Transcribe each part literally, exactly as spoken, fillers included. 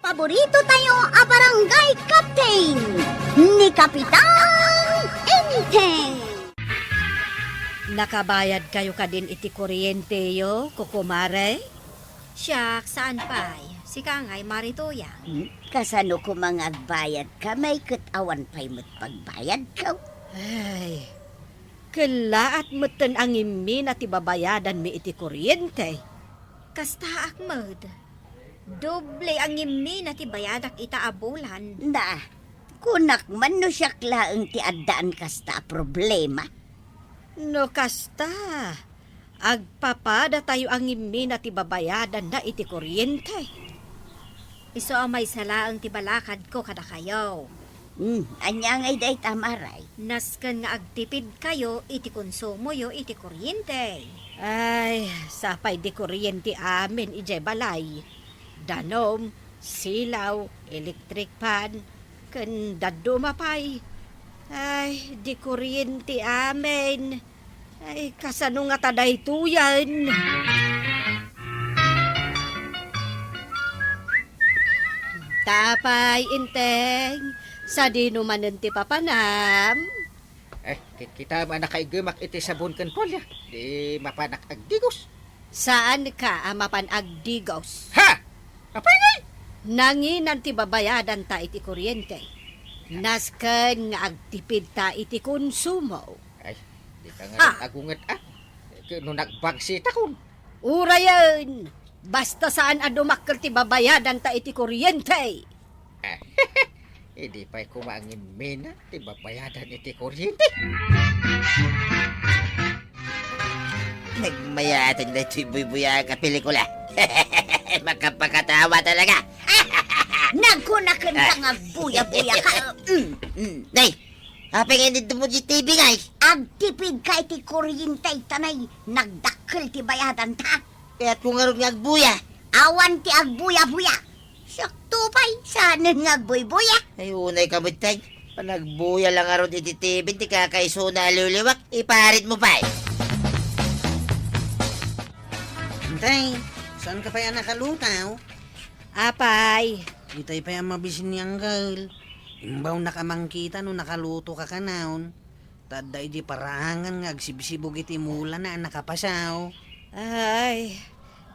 Paborito tayo a barangay captain, ni Kapitan Enteng. Nakabayad kayo kadin iti kuryente yo, kukumare? Siak, saan pay. Sika ngay, Mari Tuyang. Hmm, kasano koma nga agbayad ka, may ket awan pay met pagbayad ka? Ay, kellaat metten a ngimmina ti babayadanmi iti kuryente. Kastaak met. Doble a ngimmina ti bayadak ita a bulan. Na, kunak man no siak laeng ti addaan kasta a problema. No kasta, agpapada tayo a ngimmina ti babayadanna iti kuryente. Isu a maysa laeng ti balakadko kadakayo. Hmm, ania ngay dayta, Maray? Nasken nga agtipid kayo iti konsumoyo iti kuryente. Ay, sapay di kuryente amin idiay balay. Danum, silaw, electric fan, ken dadduma pay. Ay, di kuryente amin. Ay, kasano ngata daytoyen? Tapay, Enteng, sadino manen ti papanam? Eh, kit-, kitam a nakaiggemak iti sabon ken tualya. Di mapanak agdigos. Saanka a mapan agdigos? Ha? Apay ngay? Nanginan ti babayadanta iti kuryente. Nasken nga agtipidta iti konsumo. Ay, di ka nga Ha? rin agunget, ah. Ke-, no nagbangsitakon. Urayen, basta saan a dumakkel ti babayadanta iti kuryente. Ah, idi pay koma a ngimmina ti babayadan iti kuryente. Nagmayaten daytoy buybuyaak a pelikula. Makapakatawa talaga. Nagkunaken ka Ah. nga agbuya-buya ka. Mm, mm. Nay, apay nga inidmo di T V ngay? Agtipid ka iti kuryente, tanay nagdakkel ti bayadan ta. Kayatko ngarud nga agbuya. Awan ti agbuya-buya. Sakto pay, saanen nga agbuybuya. Ay, unay ka met, tay. Panagbuya lang ngarud iti T V ti kakaisuna a liwliwak. Iparit mo pay. Tay, saan ka pay a nakalutaw? Apay. Itay pay a mabisin ni Angkel. Imbawnak a mangkita no nakaluto ka kanayon. Ta adda idi paraangan nga agsibsibug iti mulana a nakapasaw. Ay,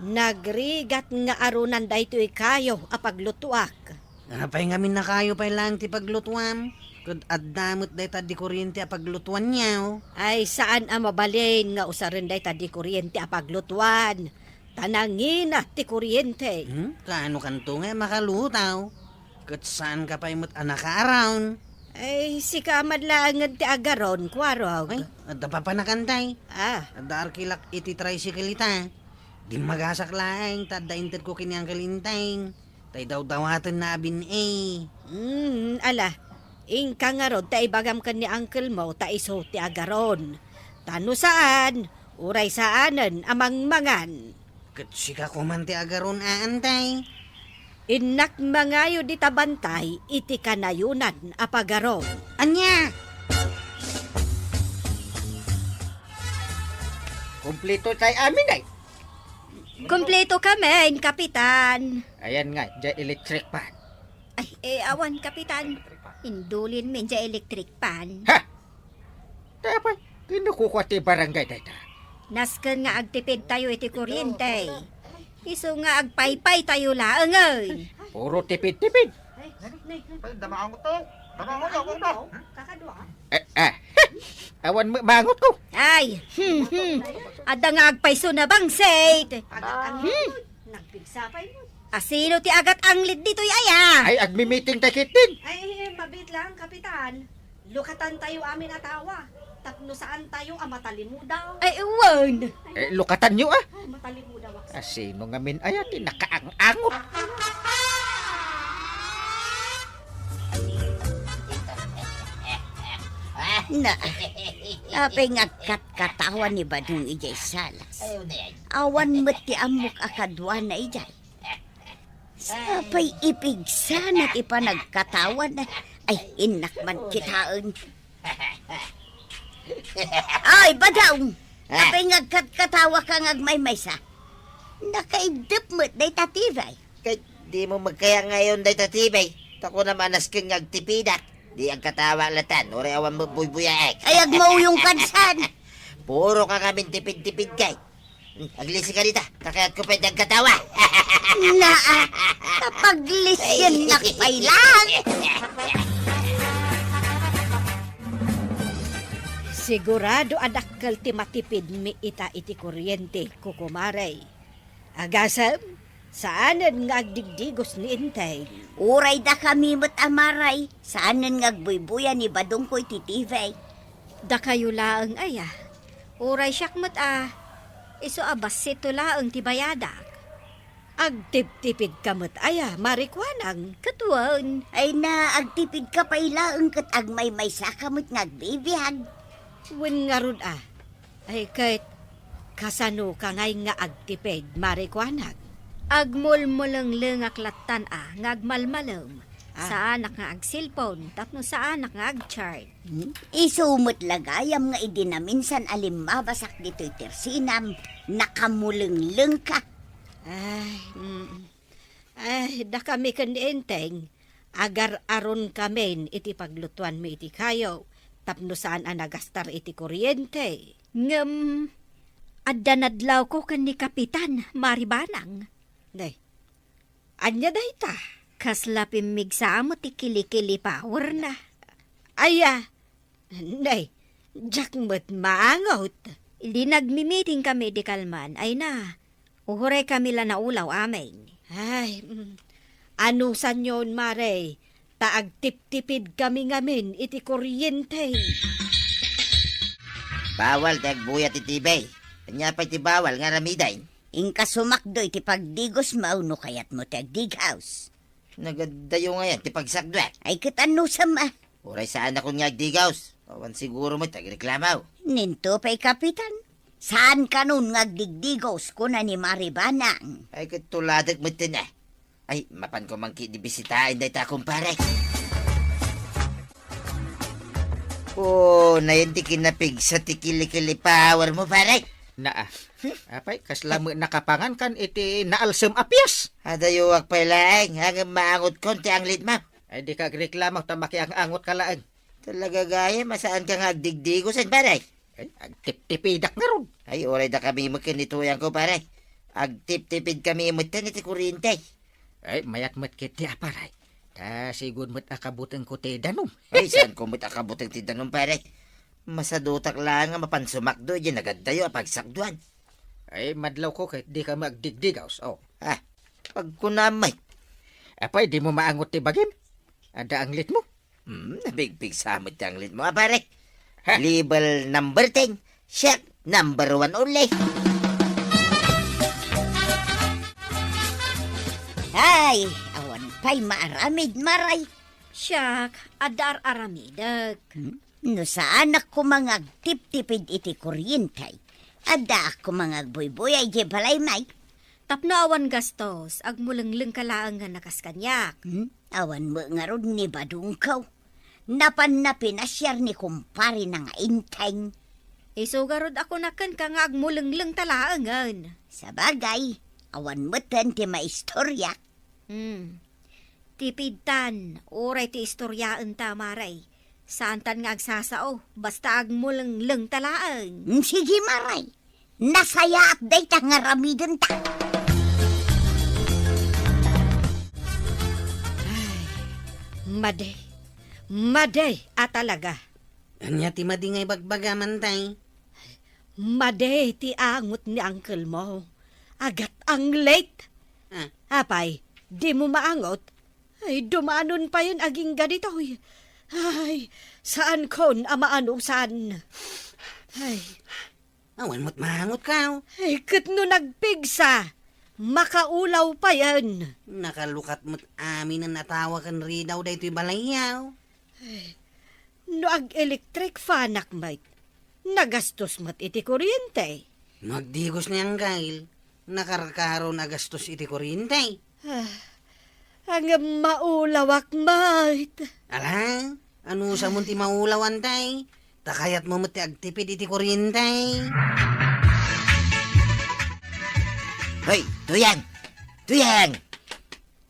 nagrigat nga arunan daytoy kayo a paglutuak. Apay ngamin a kayo pay laeng ti paglutuam? Ket adda met dayta di kuryente a paglutuanyo. Ay, saan a mabalin nga usaren dayta di kuryente a paglutuan. Ta nangina ti kuryente. Hmm? Kaano kanto nga makalutaw? Ket saan ka pay met a nakaaraon? Ay, sika man laengen ti agaron, Kuarog. Ay, adda papanakantay. Ah. Adda arkilak iti tricycle ita. Dimmagasak laeng, ta adda intedko ken ni Uncle Inteng. Tay dawdawatenna a bin-i. Hmm, ala. Inka ngarud ta ibagam ken ni uncle mo ta isu ti agaron. Ta no saan, uray saanen a mangmangan. Ket sika koman ti agaron, a, Antay? Innak mangayo dita bantay iti kanayonan a pagaron. Ania? Kumpleto tay amin ay. Kumpleto kami, Kapitan. Ayan nga, diay electric fan. Ay, eh, awan, Kapitan. Indulinmi diay electric fan. Ha? Tapay, kinukukua ti barangay dayta. Nasken nga agtipid tayo iti kuryente. Isu nga agpaypay tayo laengen. Puro tipid-tipid. Ay, damangot to. Damangot to, ako ta. Kakadua. Eh, eh. Awan ma-, mangot ko. Ay, hmm, hmm. Adda nga agpayso na bangsit. Agat ang Hmm. Nagpigsa pay mo. Asino ti agat anglit ditoy aya? Ay, agmi-meeting tay ketdin. Ay, mabit lang, Kapitan. Lukatan tayo amin a tawa. Tapno saan tayo a matalimudaw. Ay, wen. Eh, lukatan nyo, ah. Ay, matalimudaw ako. Asino ngamin aya ti nakaang-angot? Na, apay nga agkatkatawa ni Badong idiay sala? Awan met ti ammok a kaduana idiay. Sapay ipigsana ti panagkatawana. Ay, innak man kitaen. Ay, Badong! Ah. Apay nga agkatkatawa ka nga agmaymaysa? Nakaiddep met dayta T V. Kay, Dimo magkaya ngayon dayta T V. Ta kunam a nasken nga agtipidak. Di agkatawa latan, uray awan mo buybuyaek. Ay, agmauyong kansan. Puro ka ngamin tipid-tipid kay. Hmm, aglisi ka dita. Ta kayatko pay agkatawa. Naa, ta paglisiennak pay lang. Sigurado a dakkel ti matipidmi ita iti kuryente, kukumarey. Agasem, saanen nga agdigdigos ni Enteng. Uray dakami met a marey, saanen nga agbuybuya ni badongko iti T V. Dakayo laeng aya? Uray siak met a, isu a bassitto laeng ti bayadak. Agtiptipidka met aya, Mare Kuanang? Ket wen. Ay na, agtipidka pay laeng ket agmaymaysaka met nga agbibiag. Wen ngarud a. Ay ket, kasanoka ngay nga agtipid, Mare Kuanang? Agmulmulenglengak lattan a nga agmalmalem. Ah. Saanak nga agselpon tapno saanak nga agchard. Hmm? Isu met la gayam nga idi naminsan a limmabasak ditoy tersinam, nakamulenglengka. Ay, mm. Ay, dakami ken ni Enteng, agar-aronkamin iti paglutuanmi iti kayo tapno saan a nagastar iti kuryente. Ngem, adda nadlawko ken ni Kapitan, Mare Banang. Nay, ania dayta? Kasla pimmigsa met ti kilikili powerna. Aya, nay, diak met maangot. Idi nagmimiting kami idi kalman, ay na, uray kami la naulaw amin. Ay, mm. Anusanyon, Mare, ta agtiptipid kami ngamin iti kuryente. Bawal ti agbuya ti T V. Ania pay ti bawal nga aramiden? Inka sumakdo iti pagdigosmo no kayatmo ti agdigaws. Nagaddayo ngayan ti pagsakduak. Ay, ket anusam a? Uray saanakon nga agdigaws. Awan siguro met ti agreklamo. Ninto pay, Kapitan. Saan kanon nga agdigdigaws, kuna ni Mare Banang. Ay, ket tuladek metten a. Ay, mapanko man ketdi bisitaen dayta, kumpare. Oh, nayen ti kinapigsa ti kilikili power mo, pare. Naa. Apay, kasla met nakapangan kan iti naalsem a pies. Adayoak pay laeng, ngem maangotkon ti anglitmo. Ay, dika agreklamo ta makiang-angotka laeng. Talaga gayam a saanka nga agdigdigosen, pare. Ay, agtiptipidak ngarud. Ay, uray dakami met ken ni tuyangko, pare. Agtiptipidkami metten iti kuryente. Ay, mayat met ketdi a, pare. Ta sigud met a kabutengko ti danum. Ay, saanko met a kabuteng ti danum, pare. Masadutak laeng a mapan sumakdo idiay nagaddayo a pagsakduan. Ay, madlawko ket dikami agdigdigaws, oh. Ah, pagkunam met. Apay, dimo maangot ti bagim? Adda anglitmo? Hmm, nabigpigsa met ti anglitmo, a, pare. Ha? Level number ten, siak number one only. Ay, awan pay maaramid, Mare. Siak, adda ar-aramidek. Hmm? No saanak koma nga agtiptipid iti kuryente, addaak koma nga agbuybuya idiay balaymi. Tapno awan gastos, agmulenglengka laeng nga nakas kaniak. Hmm? Awan met ngarud ni badongko. Napanna pinasiar ni kumparena nga Enteng. Isu garud a kunak kenka nga agmulenglengta laengen. Sabagay, awan metten ti maistoriak. Hmm. Tipidtan, uray ti istoriaenta, Mare. Saantan nga agsasao, basta agmulenglengta laeng. Mm, sige, Mare. Nasayaat dayta nga aramidenta. Ay, madi. Madi a talaga. Ania ti madi nga ibagbagam, tay? Madi ti angot ni uncle mo. Agat-anglit. Ah. Apay, dimo maangot? Ay, dumanon payen agingga ditoy. Ay, saankon a maanusan. Ay. Awan met maangotka, oh. Ay, ket no nagpigsa, makaulaw payen. Nakalukat met aminen a tawa ken ridaw daytoy balay, oh. Ay, no ag-electric fanak met, nagastos met iti kuryente. No agdigos ni Anggail, nakarkaro nagastos iti kuryente. Ah, ngem maulawak met. Ala, anusamon ti maulawan, tay? Ta kayatmo met ti agtipid iti kuryente. Hoy, Tuyang! Tuyang!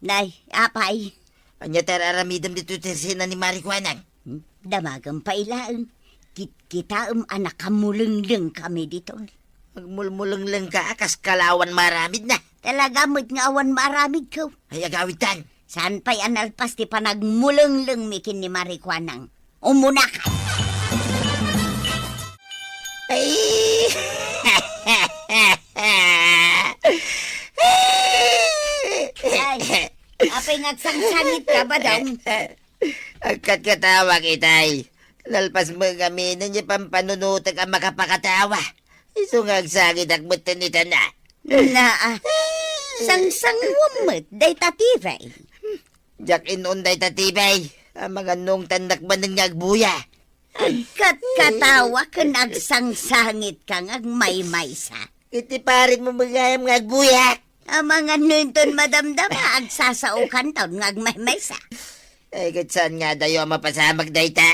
Nay, apay. Ania ti ar-aramidem ditoy opisina ni Mari Kuanang? Hmm? Damagem pay laeng. Kitkitaem a nakamulengleng kami ditoy. Agmulmulengleng ka, a kas kalawan maaramid na. Talaga met nga awan maaramid ko. Ay, agawid tan. Saan pay a nalpas ti panagmulengleng mi ken ni Mari Kuanang? Umuna ka. Ay! Ay, apay nga agsangsangit ka ba daw? Agkatkatawak, itay. Nalpas met ngamin, ania pampanunotek a makapakatawa. Isu nga agsangitak met ten itana. Naa, sangsangwem met dayta TV. Diak inun dayta TV. Amangan no ungtannak manen nga agbuya. Agkatkatawa ken agsangsangit ka nga agmaymaysa. Iti paritmo met gayam nga agbuya. Amangan no inton madamdama, agsasaokanton nga agmaymaysa. Ay, ket saan nga adayo a mapasamak dayta?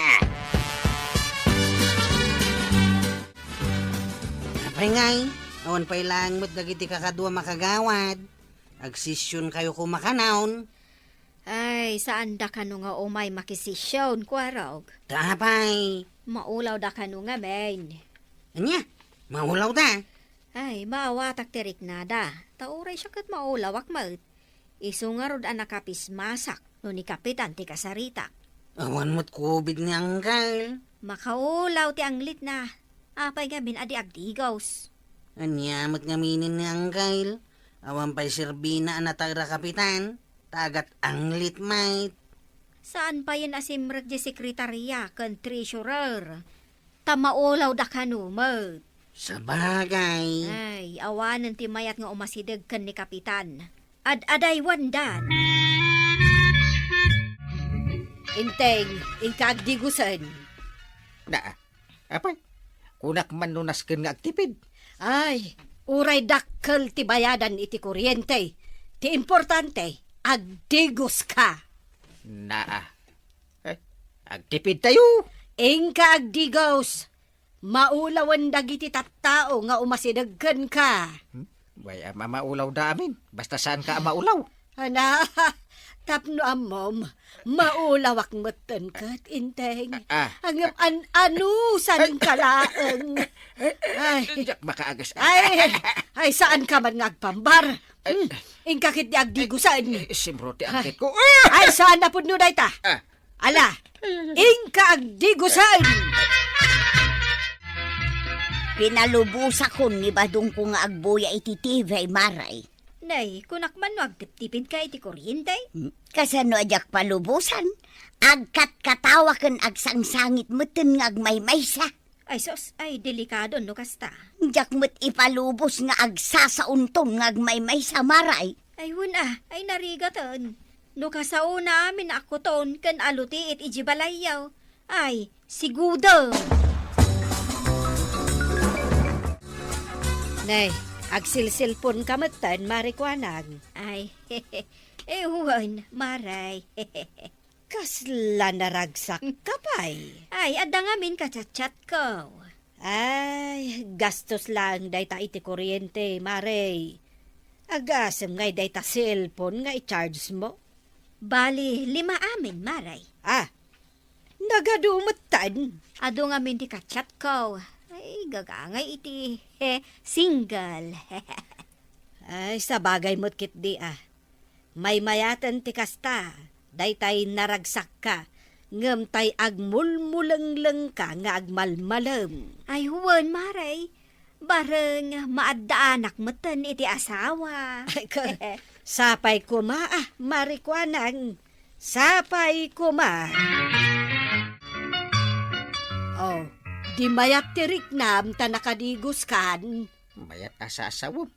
Apay ngay, awan pay laeng met dagiti kakadua makagawad. Agsesionkayo koma kanon. Ay, saanda kano nga umay makisession, Kuarog. Ta apay? Maulawda kano ngamin. Ania? Maulawda? Ay, maawatak ti riknada. Ta uray siak ket maulawak met. Isu ngarud a nakapismasak no ni Kapitan ti kasaritak. Awan met COVID ni Angkel. Makaulaw ti anglitna. Apay ngamin a di agdigos? Ania met ngaminen ni Angkel? Awan pay serbina a nataer a Kapitan. Ta agat-anglit met. Saan payen a simrek di sekretaria ken treasurer? Ta maulawda kano met. Sabagay. Ay, awanen ti mayat nga umasideg ken ni Kapitan. Ad-adaywandan. Inteng, inka agdigosen. Na, apay, kunak man no nasken nga agtipid. Ay, uray dakkel ti bayadan iti kuryente. Ti importante, agdigoska. Naa. Eh, agtipidtayo. Inka agdigos. Maulawen dagiti tattao nga umasideg kenka. Hmm? Way, a, ma-, maulawda amin. Basta saanka a maulaw. Ana, tapno ammom, maulawak metten ket, Inteng. Ah, ah. Ngem an-, anusanka laeng. Ay. Diak makaagas. Ay, ay, saanka man nga agpambar. Ay. Hmm, inka ket ti agdigosen. Eh, simro ti angketko. Ah! Ay, saan a pudno dayta? Ah. Ala, inka agdigosen! Pinalubosakon ni badongko nga agbuya iti TV, Mare. Nay, kunak man no agtiptipidka iti kuryente? Hmm, kasano a diak palubosan? Agkatkatawa ken agsangsangit metten nga agmaymaysa. Ay sus, ay delikado no kasta. Diak met ipalubos nga agsasaonton nga agmaymaysa, Mare. Ay wen a, ay narigaten. No kasaona amin a kuton ken alutiit iti balayyo, ay, sigudo! Nay, agsilsilponka metten, Mare Kuanang. Ay, eh, wen, Mare. Kasla naragsakka pay? Ay, adda ngamin kachatchatko. Ay, gastos laeng dayta iti kuryente, Mare. Agasem ngay dayta cellphone nga i-charge mo? Bali, lima amin, Mare. Ah, nagadu metten. Adu ngamin ti kachatko. Ay, gagangay iti, he, single. Ay, sabagay met ketdi, ah. Maymayaten ti kasta, daytay naragsakka, ngem tay agmulmulenglengka nga agmalmalem. Ay, wen, Mare. Bareng maaddaanak metten iti asawa. Ay, ka-, sapay koma, ah, Mare Kuanang. Sapay koma. Oh, di mayat ti riknam ta nakadigoskan. Mayat a sasawem.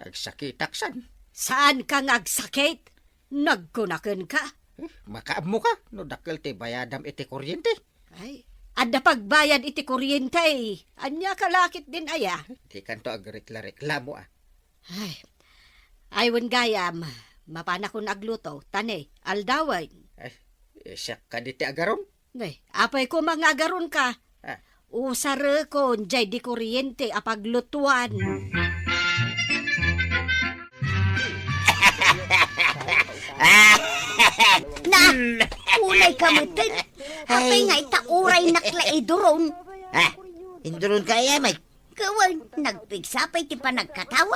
Agsakitak san. Saanka nga agsakit? Nagkuna kenka. Eh, makaammoka no dakkel ti bayadam iti kuryente? Ay, adda pagbayad iti kuryente. Ania ka lakit din aya? Dikanto agrekla-reklamo, ah. Ay, ay, wen gayam, mapanakon agluto, ta ne, aldawen. Ay, eh, siak kadi ti agaron? Nay, apay koma nga agaronka? Ah. Usarekon jay di kuryente a paglutuan. Ah! Na, unay ka metten. Apay Ay. nga ita uray nakla iduron. Ah, induron ka, ay, amay. Kawan, nagpigsa pay ti panagkatawa.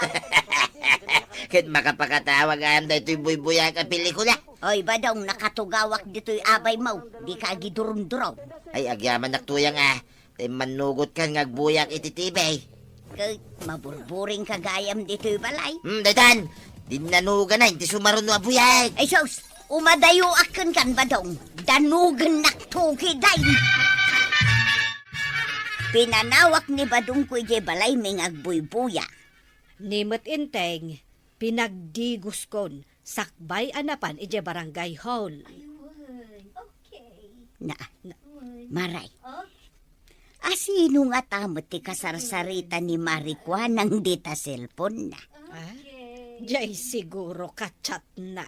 Ket makapakatawa nga am daytoy buybuyak a pelikula. Oy, Badong, nakatugawak ditoy abay mo. Di ka agidurunduraw. Ay, agyamanak tuyang a. Tay mannugot kan nga agbuyak iti T V. Ket maburburing ka gayam ditoy balay. Hmm, daytan. Dinnanugan na, inti sumaruno a buyak. Ay, sus! Umadayo akken kan Badong. Danugennak tuki, day. Pinanawak ni Badong ko idiay balay mi nga agbuybuya. Ni met Enteng, pinagdigoskon sakbay a napan idiay barangay hall. Ayun, okay. Na, na, Maray. Oh? Asino ngata met ti kasarsarita ni Marikuanang dita cellphone na? Ah? Okay. Jay siguro ka-chat na.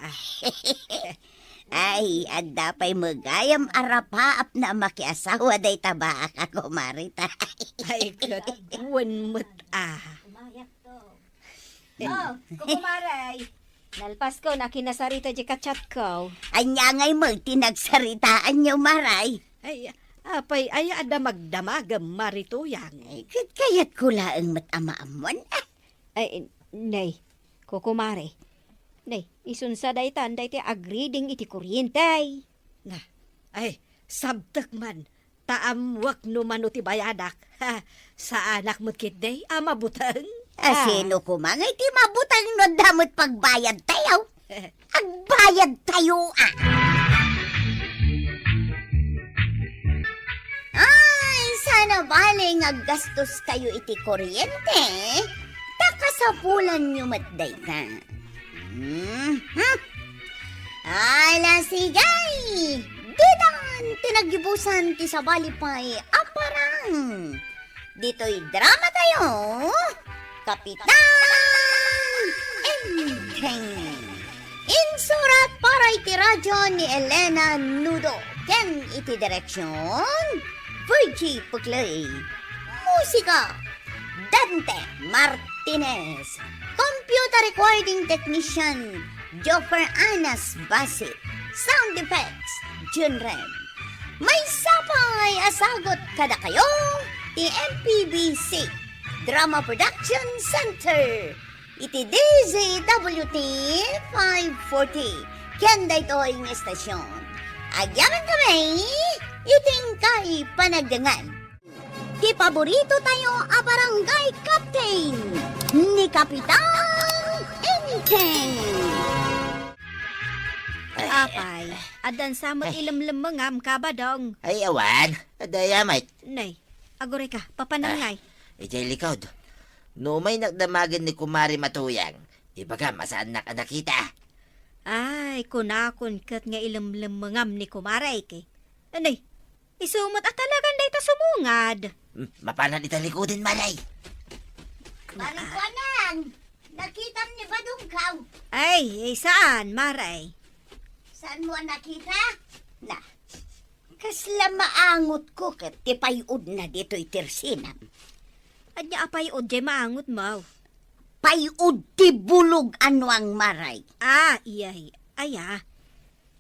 Ay, adda pay met gayam a rapaap na makiasawa dayta baaka, kumare ta. Ay, ket wen met a. Umayak to. Oh, kukumaray. Nalpasko na kinasarita di ka-chat ko. Ania ngay met ti nagsaritaanyo, Maray? Ay, apay, aya adda magdamagem, Mari Tuyang? Ay, ket kayatko laeng met a maammuan. Ah. Ay, nay, kukumare. Nay, isunsa daytan, dayta agreading iti kuryente. Na, ay, sabtek man. Ta ammoak no mano ti bayadak. Ha, saanak met ketdi a mabuteng. Ah, sino koma ngay ti mabuteng no adda met pagbayadtayo? Agbayadtayo, ah! Ay, saan a bale nga aggastostayo iti kuryente, ta kasapulanyo met dayta. Mhm. Ala, sige! Ditan ti naggibusan ti sabali pay a parang. Ditoy drama tayo, Kapitan Enteng. Insurat para iti radyo ni Elena Nudo ken iti direksyon, Virgie Puclay. Musika, Dante Martinez. Computer recording technician, Joffer Anas Basit. Sound effects, Jun Ren. Maysa pay a sagut kadakayo ti M P B C Drama Production Center iti D Z W T five forty. Ken daytoy nga estasyon, agyamankami iti inkay panagdangan. Ti paborito tayo a barangay captain, ni Kapitan Enteng. Apay, addan sa met ilemlemmengam, Kabadong. Ay, awan. Adda aya met. Nay, aguray ka, papanam ngay. Ah, idiay likod. No umaynak damagen ni Kumare Matuyang, ibagam a saannak a nakita. Ay, kunakon ket nga ilemlemmengam ni Kumare, ke. Anay, isu met a talagan dayta sumungad. Hmm, mapanan ita likoden, Maray. Marikuanang, nakitam ni Badongkaw. Ay, ay, saan, Maray? Saanmo a nakita? Na, kasla maangotko ket ti pay-odna ditoy tersinam. Ania a pay-od diay maangotmo? Pay-od ti bulog a nuang, Maray. Ah, iyay. Aya.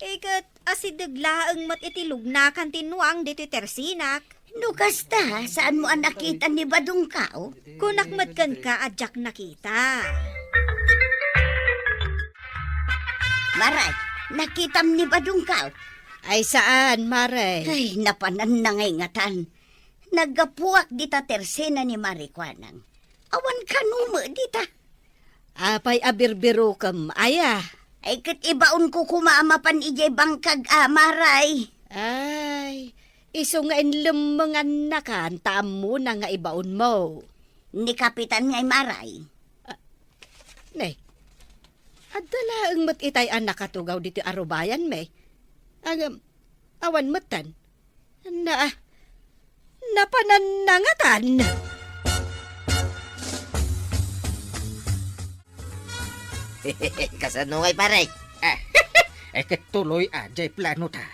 Iket asideg laeng met iti lugnakan ti nuang ditoy tersinak. No kasta, saanmo a nakita ni Badongkaw? Kunak met kenka a diak nakita. Maray, nakitam ni Badongkaw? Ay, saan, Maray. Ay, napananna ngay ngatan. Naggapuak dita tersina ni Marikuanang. Awan kano met dita. Apay a birbirokem, aya? Ay, ket ibaonko koma a mapan idiay bangkag a, Maray. Ay, isu nga inlemmengannakan ta ammona nga ibaonmo. Ni Kapitan ngay, Maray. Ah, ne, adda laeng met itay a nakatugaw ditoy arubayanmi. Ngem, awan metten. Na, napanannangatan. Kasano ngay, pare? Ah, eh, ket tuloy a, jay plano ta.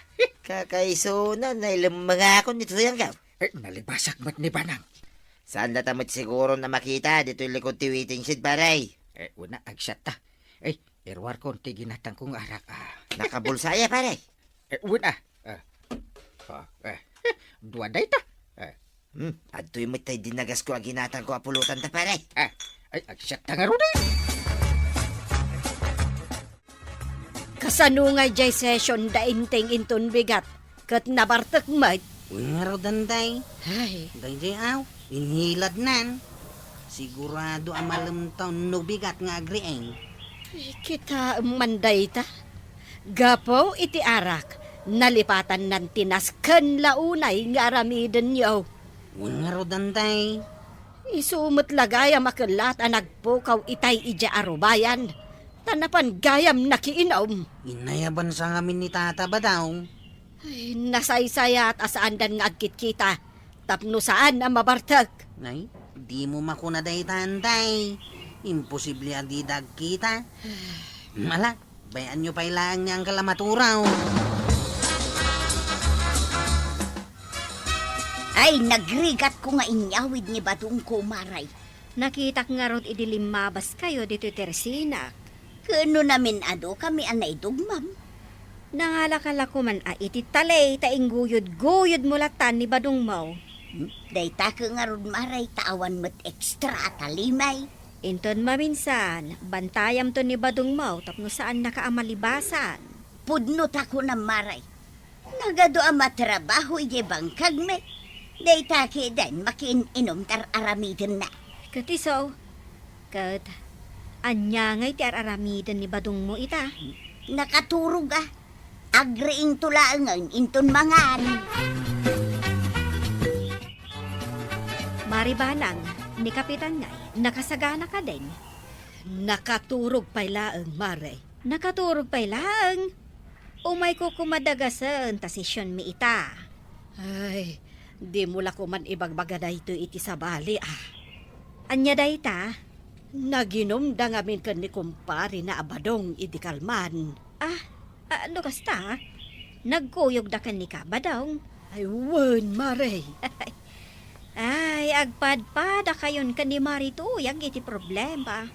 Kakaisuna, nailemmengakon iti tuyanggaw. Eh, nalibasak met ni Banang. Saan data met siguro na makita ditoy likod ti waiting shed, pare? Eh, una, agsiat ta. Eh, Iruarkon ti ginatangko nga arak, ah. Nakabulsa aya, pare? Eh, wen, ah. Ah. Ah, eh. Dua dayta. Eh. Hmm, adtoy met tay dinagasko a ginatangko a pulutan ta, pare. Ah. Ay, agsiatta ngarud, eh. Kasano nga idiay session da Enteng inton bigat ket nabartek met? Wen ngarud, Enteng. Ay. Daydiay aw, inhiladnan. Sigurado a malemtaw no bigat nga agriing. Ay, kitaem man dayta. Gapu iti arak, nalipatannan ti nasken la unay nga aramidenyo. Wen ngarud, Enteng. Isu met la gayam a kellat a nagpukaw itay idiay arubayan, ta napan gayam nakiinom. Inayabansa ngamin ni Tata, Badong. Ay, nasaysayat a saandan nga agkitkita tapno saan a mabartek. Ay, dimo makuna dayta, Enteng. Imposible a dida agkita. Ala, bay-anyo pay laeng ni Angkel a maturaw. Ay, nagrigatko nga inyawid ni Badong, kumaray. Nakitak ngarud idi limmabaskayo ditoy tersinak. Ken no namin-adukami a naidugmam? Nangalaka la koman a iti taley ta ingguyod-guyodmo latan ni Badongmo. Hmm, dayta ket ngarud, maray, ta awan met extra a talimay. Inton maminsan, bantayamton ni Badongmo tapno saannaka a malibasan. Pudno ta kunam, maray. Nagadu a matrabaho idiay bangkagmi. Dayta ketdin makiin-inom ta ar-aramidenna. Ket isu, ket ania ngay ti ar-aramiden ni Badongmo ita? Nakaturog a. Agriingto laengen inton mangan. Maribanang, ni Kapitan ngay, nakasagana kadin? Nakaturog pay laeng, Mare. Nakaturog pay laeng. Umayko koma dagasen ta sesionmi ita. Ay, dimo la koman ibagbaga daytoy iti sabali, a. Ania dayta? Naginumda ngamin ken ni kumparena a Badong idi kalman. Ah, ah, no kasta, nagkuyogda ken ni Ka Badong? Ay, wen, Mare. Ay, agpadpadakayon ken ni Mare Tuyang iti problema.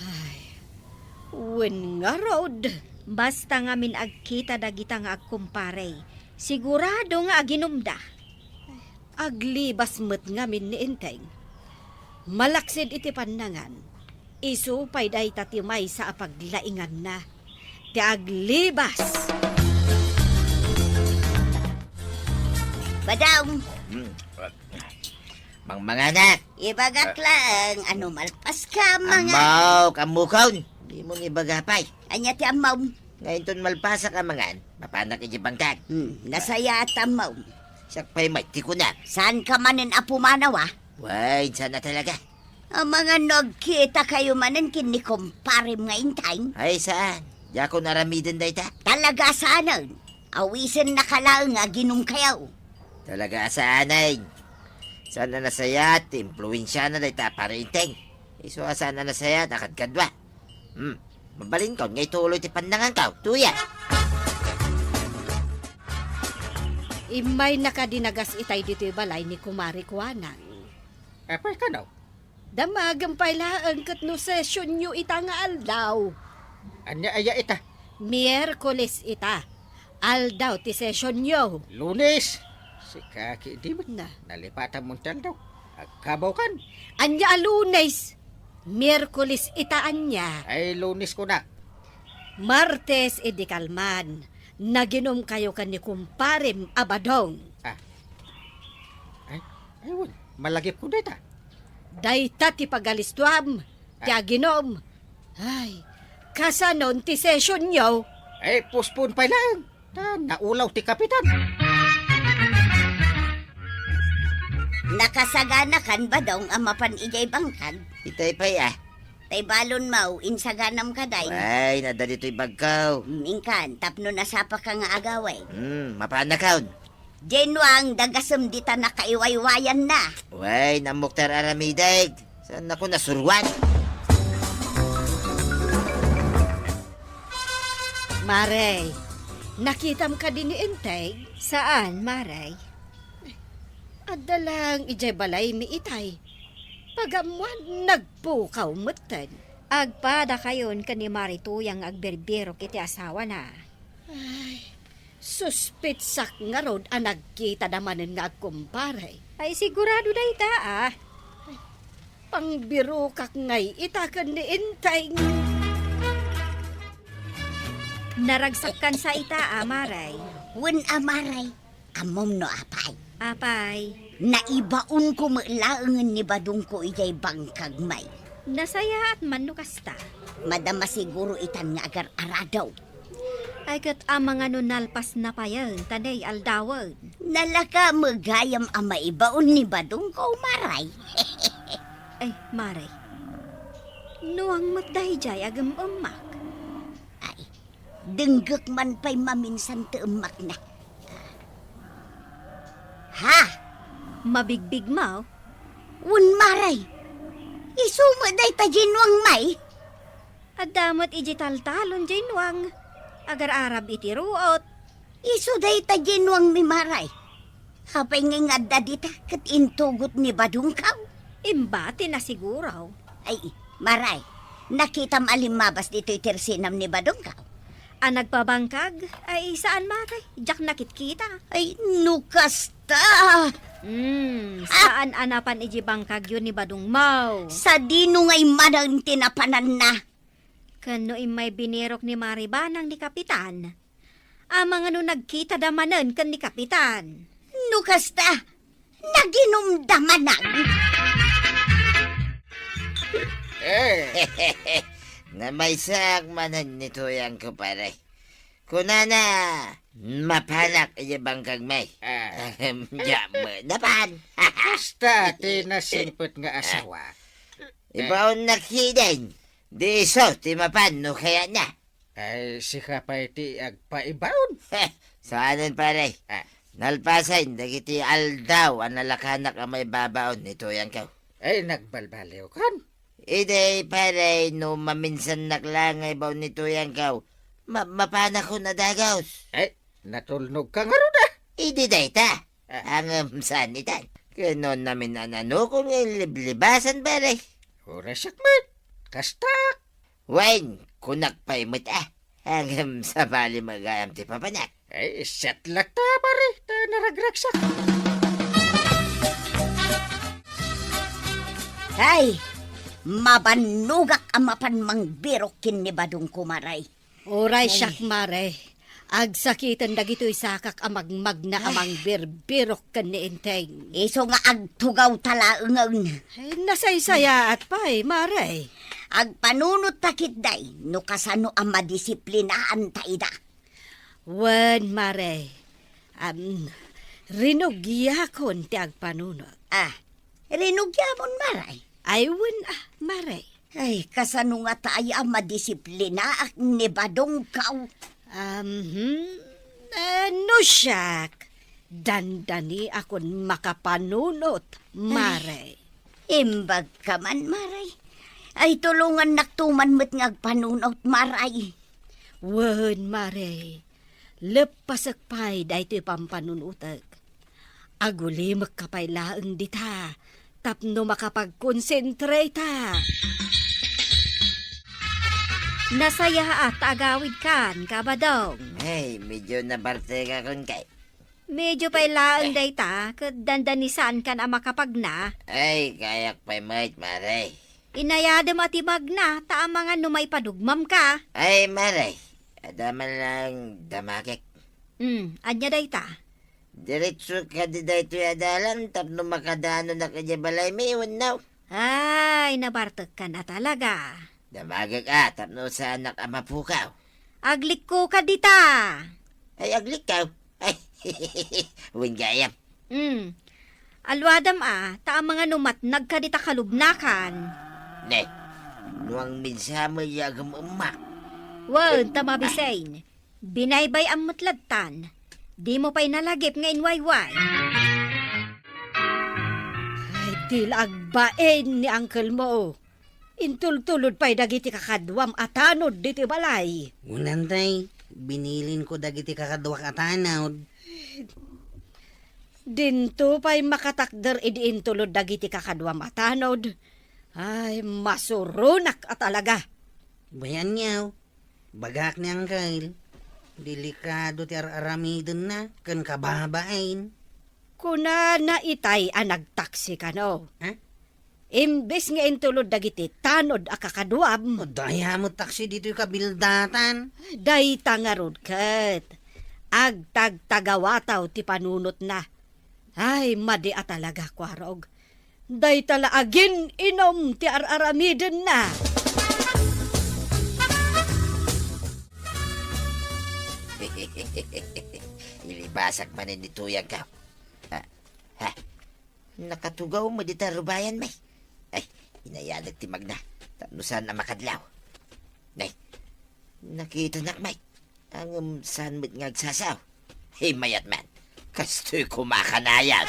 Ay, wen ngarud. Basta ngamin agkita dagita nga agkumpare, sigurado nga aginumda. Aglibas met ngamin ni Enteng. Malaksid iti pannangan, isu pay dayta ti maysa a paglainganna. Ti aglibas! Badong! Hmm. Mangmanganak! Ibagak Ah. laeng, ano malpas ka, mga Ammo, kammukon! Di mo ni baga pay. Anya ti ammom? Nga inton malpasak a mangan, mapanak iti bangkag. Hmm, nasayaat, ammom. Siak pay met ti kuna. Saan ka manen a pumanaw, a? Way, saan a talaga? Amangan no agkita kayo manen ken ni kumparem nga Enteng? Ay, saan? Diakon aramiden dayta. Talaga saanen? Awisen na ka laeng nga aginum kayo. Talaga saanen? Saan a nasayaat ti impluensiana dayta a Pare Enteng? Isu a saan a nasayaat a kadkadua. Hmm, mabalinkaw nga ituloy ti pannangankaw, Tuya. Immaynaka dinagas itay ditoy balay ni Kumare Kuanang. Apay kano? Damagem pay laeng ket no sesionyo ita nga aldaw. Ania aya ita? Miyerkules ita. Aldaw ti sesionyo. Lunes! Sika ki di met. Na. Nalipatam mon ti aldaw. Agkabaw kan. Ania a Lunes? Miyerkules ita ania? Ay, Lunes kuna. Martes idi kalman. Naginum kayo ken ni kumparem a Badong. Ah. Ay, ay, wen, malagipko dayta. Dayta ti pagalistuam, ti Ah. aginum. Ay, kasanon ti sesionyo? Ay, postpone pay laeng. Ta naulaw ti kapitan. Nakasagana kan, Badong, a mapan idiay bangkag? Itay pay, ah. Tay balon maw, insaganam kaday. Way, nadda ditoy bagkaw. Mm, inkan, tapno nasapa ka nga agawid. Hmm, mapanakaw. Jenwang, dagasem dita nakaiwaywayan na. Way, nammok ti ar-aramideg. Saan ako nasuruan? Mare, nakitam kadi ni Enteng? Saan, Mare? Adda lang idiay balaymi itay. Pag-ammuan, nagpukaw metten. Agpadakayon ken ni Mari Tuyang nga agbirbirok iti asawana. Ay, suspitsak ngarud a nagkitada manen nga agkumpare. Ay, sigurado dayta, a. Pangbirokak ngay ita ken ni Enteng. Naragsakkan sa ita, a, Mare. Wen, a, Mare. Ammom no apay? Apay? Naibaonko met laengen ni Badongko idiay bangkag, May. Nasayaat man no kasta. Madama siguro itan nga agar-aradaw. Ay, ket amangan no nalpasna payen ta nay aldawen. Nalaka met gayam a maibaon ni Badongko, Mare. Ay, Mare. Nuang met daydiay agem-emmak. Ay, denggek man pay maminsan ti emmakna. Ha? Mabigbigmaw? Wen, Mare. Isu met dayta diay nuang, May. Adda met idiay taltalon diay nuang. Agar-arab iti ruot. Isu dayta diay nuangmi, Mare. Apay ngay nga adda dita ket intugot ni Badongko? Imbatina siguro. Ay, Mare, nakitam a limmabas ditoy tersinam ni Badongko? A nagpabangkag? Ay, saan, Mare. Diak nakitkita. Ay, no kasta. Hmm, saan a napan idiay bangkagyo ni Badongmo? Sadino ngay manen ti napananna? Ken no immay binirok ni Mare Banang ni Kapitan, amangan no nagkitada manen ken ni Kapitan. No kasta, naginumda manen. Eh. Namaysaak manen ni Tuyangko, pare. Kunana, mapanak idiay bangkag, May. Ah. Ahem, diak met napan. Kasta ti nasingpet nga asawa. Ibaonnak ketdin. Di isu ti mapan no kayatna. Ay, sika pay ti agpaibaon. Saanen, pare. Ah. Nalpasen dagiti aldaw a nalakanak a maibabaon ni Tuyangko. Ay, nagbalbaliwkan. Idi, pare, no maminsannak la nga ibaon ni Tuyangko, ma-, mapanakon a dagus. Ay, natulnogka ngarud, a. Idi dayta. Ah. Ngem saan itan. Ket no namin a nanukon nga inliblibasan, pare. Uray siak met. Kastak. Wen, kunak pay met, a. Ngem sabali met gayam ti papanak. Ay, siak latta, pare, ta naragragsak. Ay, mabannogak a mapan mangbirok ken ni Badongko, Mare. Uray siak, Mare. Agsakiten dagitoy sakak a magmagna a mangbirbirok ken ni Enteng. Isu nga agtugawta laengen. Ay, nasaysayaat pay, Mare. Agpanunotta ketdi no kasano a madisiplinaanta ida. Wen, Mare. Am, rinugiakon ti agpanunot. Ah, rinugiamon, Mare? Ay, wen, a, Mare. Ay, kasano ngata aya a madisiplinaak ni Badongko? Ahem. Eh, no siak, dandaniakon makapanunot, Mare. Ay, imbagka man, Mare. Ay, tulongannakto man met nga agpanunot, Mare. Wen, Mare. Leppasek pay daytoy pampanunotek. Agulimekka pay laeng dita tapno makapagkonsentrata. Nasayaat ta agawidkan, Kabadong. Ay, medyo nabartekakon kay. Medyo pay laeng dayta, ket dandanisaankan a makapagna. Ay, kayak pay met, Mare. Inayadem a ti magna, ta amangan no maipadugmamka. Ay, Mare, adda man lang damagek. Hmm, ania dayta? Diretso kadi daytoy a dalan tapno makadanonak idiay balaymi wenno? Ay, nabartekkan a talaga. Damagek a tapno saanak a mapukaw. Aglikko ka dita. Ay, aglikkaw? Ay, wen gayam. Hmm. Aluadam a, ta amangan no matnag ka dita kalubnakan. Ne, nuang minsa met ya agem-emmak. Wen, ta mabisin. Binaybay-am met lattan. Dimo pay nalagip nga inwayway. Ay, di la agbain ni uncle mo. Intultulod pay dagiti kakaduam a tanod ditoy balay. Wen, Nay, binilinko dagiti kakaduak a tanod. Dinto pay makatakder idi intulod dagiti kakaduam a tanod. Ay, masuronak a talaga. Bayan niyaw, bagak ni Angkel, delikado ti ar-aramidenna ken kababain. Kunana itay a nagtaksi kano. Ha? Imbes nga intulod dagiti tanod a kakaduam. Adda aya met taksi ditoy kabildatan. Dayta ngarud ket agtagtagawataw ti panunotna. Ay, madi a talaga, Kuarog. Dayta la agin-inum ti ar-aramidenna. Ilibasak manen ni Tuyangko. Ah, ha? Nakatugaw met dita rubayan, may. Ay, inayadek ti magna. Tapno saan a makadlaw. Nay, nakitanak, may. Ngem saan met nga agsasao? Hey, mayat man. Kastoy kumakanayag.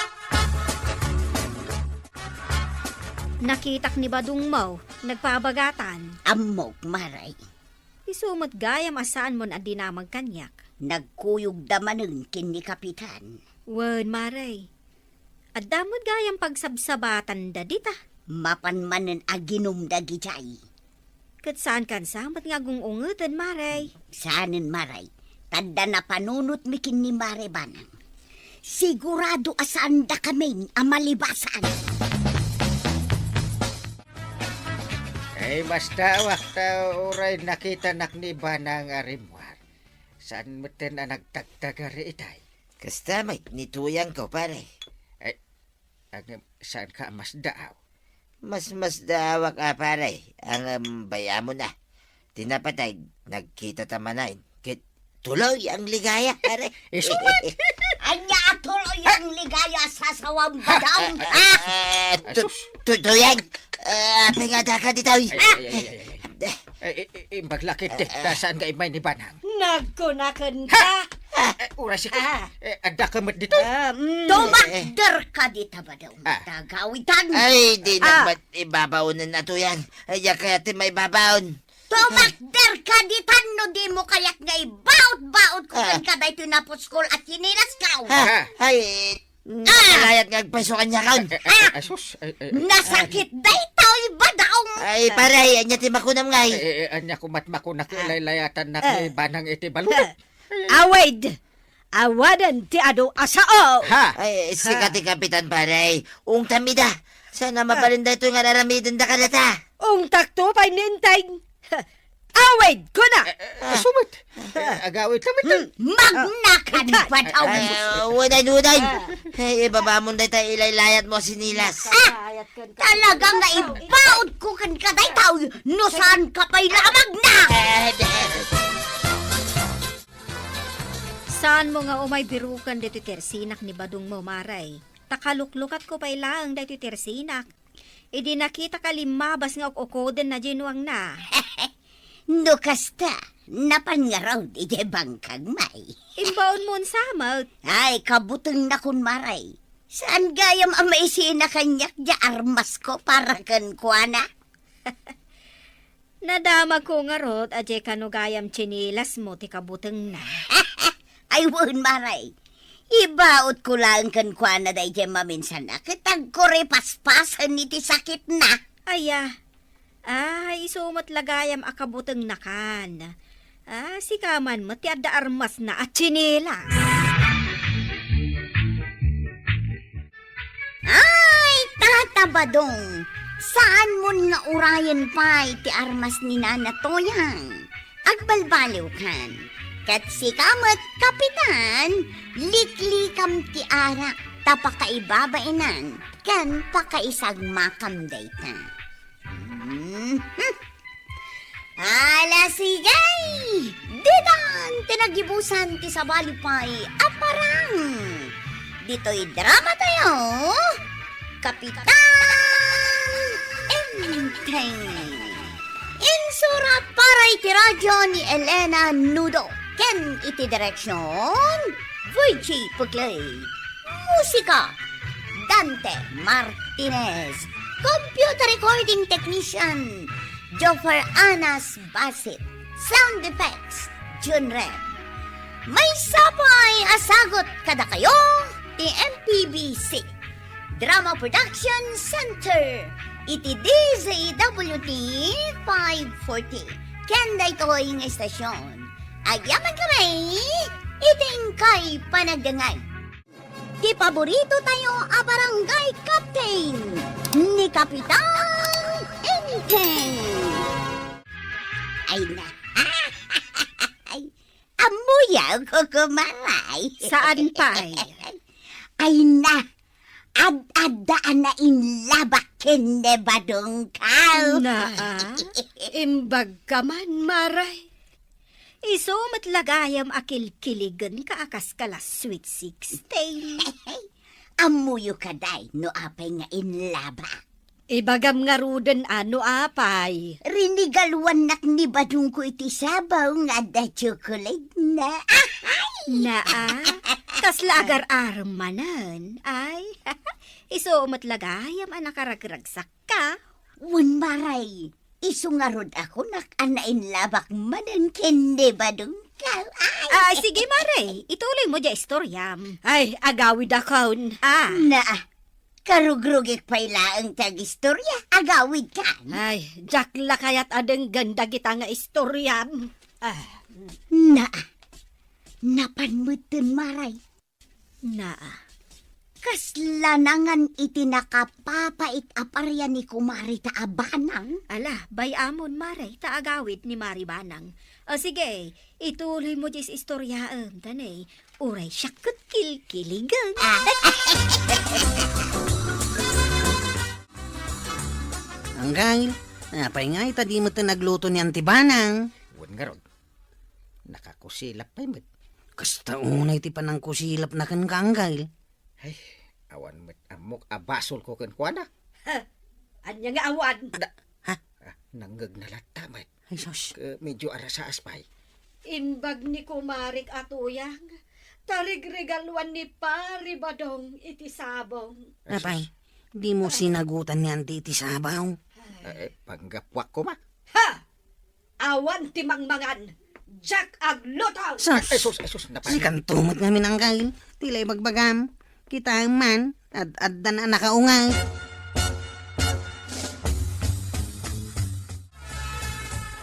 Nakitak ni Badong mo, nagpabagatan. Ammok, Maray. Isu met gayam a saan mon a dinamag kaniak. Nagkuyogda manen ken ni Kapitan. Wen, Maray. Adda met gayam pagsabsabatanda dita. Mapan manen aginum dagijay. Ket saan kansa met nga agung-ungeten, Maray? Saanen, Maray. Ta adda napanunotmi ken ni Mare Banang. Sigurado a saandakamin a malibasan. Ay, masdaawak ta uray nakitanak ni Banang a rimmuar. Saan metten a nagtagtagar itay? Kasta met ni Tuyangko, pare. Ay, ngem saanka a masdaaw? Masmasdaawak a, pare, ngem bay-amon a. Ti napateg, nagkitata manen. Ket tuloy ang ligaya, pare. Isu met! Ania a tuloy ang ligaya, sasawam, Badong? Ah! Ah, tu-, Asus. tu-, Tuyang, ah, apay nga adda ka ditoy? Ay, ay, ay, ay, ay, ay. Eh. Eh, eh, eh, imbag la ketdi, ta saan nga immay ni Banang? Nagkunaken ka. Eh, uray sika. Ah. Eh, adda ka met ditoy? Ah, mm. Tumakder ka dita, Badong. Ah. Tagawitan. Ay, di Ah. na met ibabaonen a Tuyang. Ay, diak kayat ti maibabaon. Tumakder ka ditan no di mo kayat nga ibaot-baot ko Ah. ken kadaytoy napuskol a tsinilas ka. Ah, Ah. ay, Mm. Ah! Nalayat nga agpayso kaniak. Eh, eh, Ah! eh, sus, eh, eh, eh. Nasakit daytoy, Badong! Ay, pare, ania ti makunam ngay? Eh, eh, eh, ania ko met makunak, Ah. ilaylayatan na Ah. ni Banang iti balud. Ah. Awid! Awanen ti adu a sao! Ha? Ay, sika Ha? ti kapitan, pare. Ungtam ida. Sana Ah. mabalin daytoy nga aramidenda kadata. Ungtak to pay ni Enteng. Awid, kuna! Eh, eh, isu met. Eh, agawid kami, Tay. Hmm, magnakan Ah. pa daw. Ay, uday, uday. Ah. Ay, ibabamon dayta ilaylayat mo sinilas. Ah, talaga nga ibaod ko kan ka dayta, no saan ka pay lamag na. Eh, di- Saan mo nga umay biruken ditoy tersinak ni Badong mo, Maray? Ta kaluklukat ko pay laeng daytoy tersinak. Idi nakitak a limmabas nga uk-ukoden na diay nuangna. No kasta, napan ngarud idiay bangkag, may. Imbaon mo unsa met? Ay, kabutengnakon, Maray. Saan gayam a maisina kaniak diay armasko para kenkuana? Nadamagko ngarud a diay kano gayam tsinilas mo ti kabutengna. Ay, wen, Maray. Ibaot ko laeng kenkuana daydiay maminsan a ket agkuripaspasen iti sakitna. Aya. Ah, isu met la gayam a kabutengnakan. Ah, sika man met ti adda armasna a tsinilas. Ay, Tata Badong, saan mon nga urayen pay ti armas ni Nana Toyang? Agbalbaliwkan. Ket sika met, Kapitan, liklikam ti arak ta pakaibabainan ken pakaisagmakam dayta. Mhm. Ala, sige! Ditan ti nagibusan ti sabali pay a parang. Ditoy drama tayo, Kapitan Enteng. Insurat para iti radyo ni Elena Nudo ken iti direksyon, Virgie Puglay. Musika, Dante Martinez. Computer recording technician, Joffer Anas Basit. Sound effects, Jun Rem. Maysa pay a sagut kadakayo ti M P B C Drama Production Center. Iti D Z W T five forty, ken daytoy nga estasion, agyaman kami iti inkay panagdengngeg. Ti paborito tayo a barangay captain, ni Kapitan Enteng. Ay na. Ay, ammoyo, Kuko Maray. Saan pay? Ay na, ad-adda a nainlabak ken ni Badongko. Naa, imbagka man, Maray. Isu met la gayam a kilkiligenka a kas ka la Sweet Sixteen. Ammoyo kadi no apay nga inlabak? Ibagam ngaruden a no apay. Rinigaluannak ni Badongko iti sabaw nga adda chocolate-na. Ahay! Naa, kasla agar-arem manen. Ay, isu met la gayam a nakaragragsakka. Wen, Maray, isu ngarud a kunak a nainlabak manen ken ni Badongko. Ay! Ay, sige, Maray, ituloymo diay istoryam. Ay, agawidakon. Ah. Naa, karugrugik pay laeng ti agistorya, agawidkan. Ay, diak la kayat a denggen dagita nga istoryam. Ah. Naa, napan metten, Maray. Naa, kasla nangan iti nakapapait a paria ni Kumarita a Banang? Ala, bay-amon, Maray, ta agawid ni Mari Banang. O sige, ituloymo diay istoryaem, ta ne, uray siak ket kilkiligen. Ah. Anggail, apay ngay ta di met nagluto ni Auntie Banang? Wen ngarud, nakakusilap pay met. Kasta unay ti panangkusilapna kenka, Anggail. Ay, awan met ammok a basolko kenkuana. Ha? Ania nga awan? Da-, ha? Ah, nangngegna latta met. Ay, sus. Ke, medyo arasaas pay. Imbag ni kumarik a tuyang, ta rigregaluan ni Pari Badong iti sabong. Ay, sus. Apay, dimo sinagutan ni Auntie iti sabaw? Eh, eh, panggapuak koma. Ha? Awan ti mangmangan. Diak agluto! Sus! Ay, sus, ay, sus, napay. Sikanto met ngamin, Anggail. Ti la ibagbagam. Kitaem man, ad-addan a nakaungay.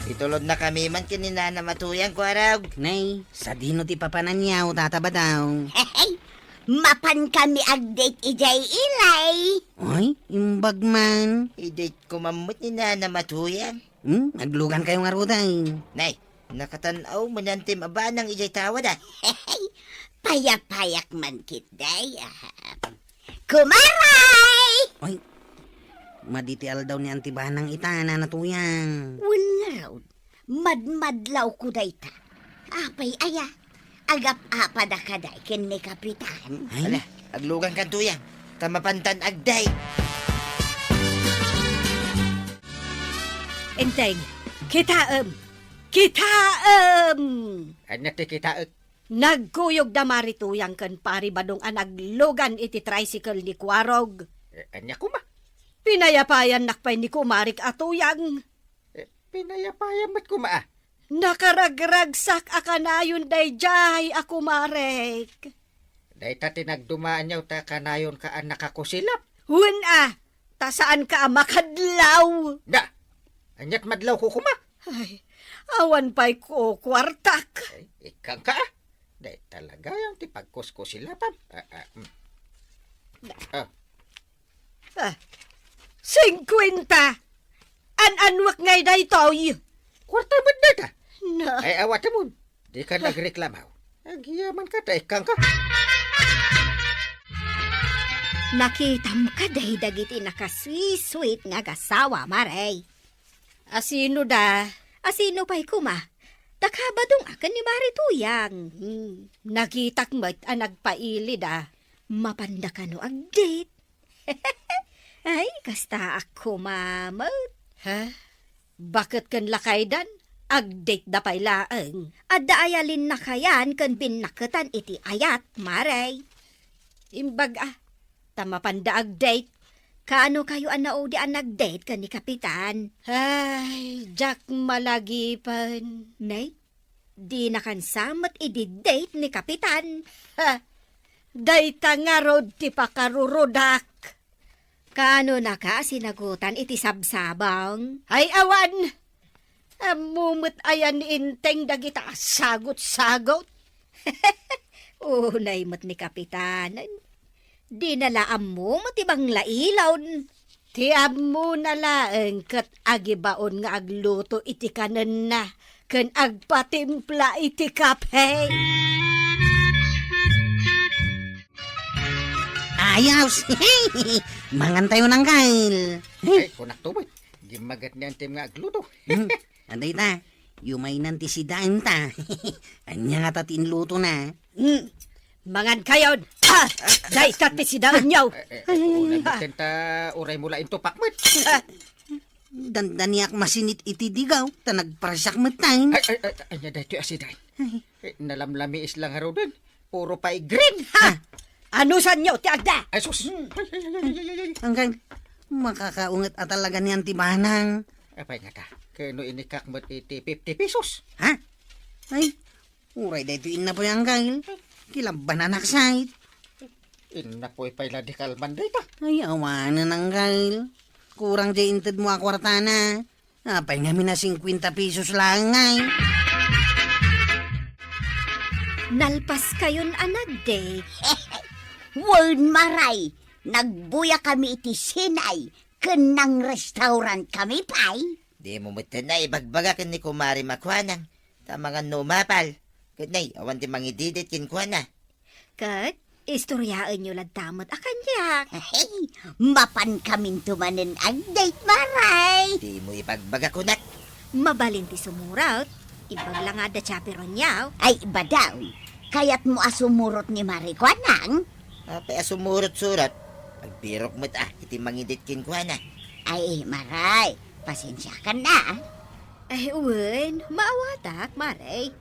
Itulodnakami man ken ni Nanam a Tuyang, Kuarog. Nay, sadino ti papananyaw, Tata Badong? Hehe! Mapankami ag-date idiay ilay. Ay, imbag man. I-date ko man met ni Nanam a Tuyang. Hmm, aglugankayo ngaruden. Nay, nakatan-aw man ni Antem a Banang idiay tawad, a. Payapayak man ketdi, a. Kumaray! Ay, madi ti aldaw ni Auntie Banang ita, Nana Tuyang. Wen ngarud, madmadlawko dayta. Apay aya? Agap-apada kadi ken ni Kapitan? Ay? Ala, aglugankan, Tuyang. Ta mapantan ag-date. Enteng, kitaem! Kitaem! Ania ti kitaek? Nagkuyog da Mari Tuyang ken Pari Badong a naglugan iti tricycle ni Kuarog. Eh, ania koma? Pinayapayannak pay ni kumarik a Tuyang. Eh, pinayapayan met koma, a. Nakaragragsak a kanayon daydiay a kumarek. Dayta ti nagdumaanyaw ta kanayonka a nakakusilap. Wen a, ta saanka a makadlaw. Da, aniat madlawko koma? Ay, awan pay ko kuartak. Ay, ikkanka, a. Dayta la gayam ti pagkuskusilapam. Ah, ah, mm. Ah, Ah, singkwenta! An-anuak ngay daytoy? Kuarta met dayta. Na. Ay, awatemon. Dika nagreklamaw. Agyamankata, ikkanka. Nakitam kadi dagiti nakasweet-sweet nga agasawa, Mare? Asino da? Asino pay koma? Daka Badong a ken ni Mari Tuyang. Hmm. Nakitak met a nagpailida. Mapanda kano ag-date? Ay, kastaak koma met. Ha? Baket ken lakaydan, ag-date da pay laeng. Adda aya linnakayan ken binnaketan iti ayat, Mare? Imbag a, ta mapanda ag-date. Kaano kayo a naudi a nag-date ken ni Kapitan? Ay, diak malagipen. Nay, dinakan sa met idi date ni Kapitan. Ha! Dayta ngarud ti pakarurudak. Kaanonaka a sinagutan iti sabsabang? Ay, awan! Ammo met aya ni Enteng dagita a sagot-sagot? Unay met ni Kapitanen. Dina la ammo met ti manglailon. Ti ammona laeng ket agibaon nga agluto iti kanenna ken agpatimpla iti kape. Ayos! Mangantayo, Angkel. Ay, kunakto met. Gimmaget ni Antem nga agluto. Hmm, adda ita. Yumaynan ti sidaenta. Ania ngata ti inlutona? Hmm. Mangankayon! Ah! Dayta ti sidaenyo! Eh, eh, eh, unay met ta, uray mo la intupak met. Ah! Dandaniak masinit iti digaw, ta nagparsak met tayo. Ay, ay, ay, ania daytoy a sidaen? Ay. Eh, nalamlamiis la ngaruden. Puro pay green. Ha? Anusanyo ti agda? Ay, sus. Hmm. Ay, ay, ay, ay, ay, ay. Angkel, makakaunget a talaga niyan ti banang. Apay ngata, ken no inikak met iti fifty pesos? Ha? Ay, uray daytoy innapoy, Angkel. Kilabananak sait. Innapoy pay la di kalman dayta. Ay, awanen, Angkel. Kurang diay intedmo a kuartana. Apay ngamin a singkuenta pesos laeng ngay? Nalpaskayon a nagdate. Wen, Maray, nagbuyakami iti Sinay ken nang-restaurant kami pay. Dimo met a ibagbaga ken ni Kumare Makuanang, ta amangan no umapal. Ket nay, awan ti mangididit kenkuana. Ket istoryaenyo latta met a kaniak. Hey, mapankaminto manen agdate, Maray. Dimo ibagbaga kunak. Mabalin ti sumurot. Imbag la nga adda chaperonyo. Ay, badaw. Kayatmo a sumurot ni Maray Kuanang? Apay a sumurot-surot? Agbirok met a iti mangidit kenkuana. Ay, Maray, pasensiakan na. Ay, wen, maawatak, Maray.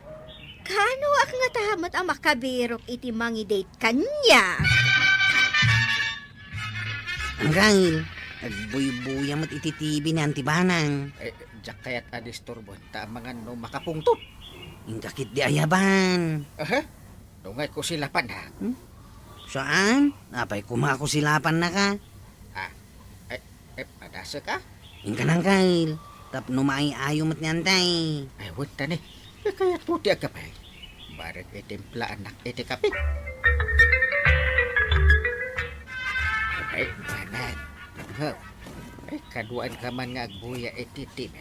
Kaanoak ngata met a makabirok iti mangidate kaniak? Angkel, agbuybuya met iti T V ni Auntie Banang. Eh, diak kayat a disturbon, ta amangan no makapungtot. Inka ketdi ayaban. Aha? Dungay ko silapan, ha? Hmm? Saan? Apay koma a ko silapannaka? Ah, eh, eh, padasek, ah? Inka, Angkel, tapno maay-ayo met ni Antay. Ay, wen ta ni. Eh, kayatmo ti agkape. Barek itimplaan iti kape. Ay, banan. Ho. Ay, kaduaanka man nga agbuya iti T V.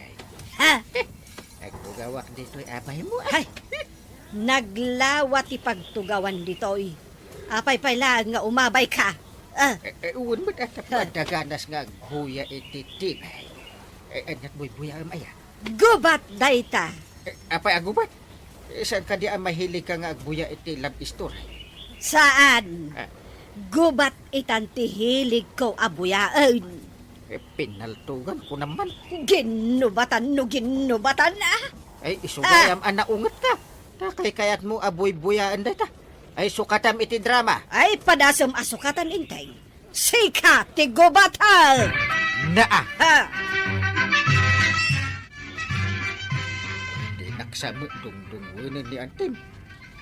Ha? Agtugawak ditoy abaymo, ah. Hay! Naglawa ti pagtugawan ditoy. Apay pay laeng nga umabayka? Ah. Eh, eh, wen met a tapno adda ganas nga agbuya iti T V. Eh, ania't buybuyaem aya? Gubat dayta. Eh, apay a gubat? Eh, saan kadi a mahiligka nga agbuya iti love story? Saan? Ah. Gubat itan ti hiligko a buyaen. Eh, pinaltugan ko naman. Ginnubatan no ginnubatan, ah! Ay, isu gayam a naungetka. Ta kaykayatmo a buybuyaen dayta. Ay, sukatam iti drama. Ay, padasem a sukatan, Inteng. Sika ti gubat, ha? Naa. Ha? Dinak sa met dungdungwenen ni Antim.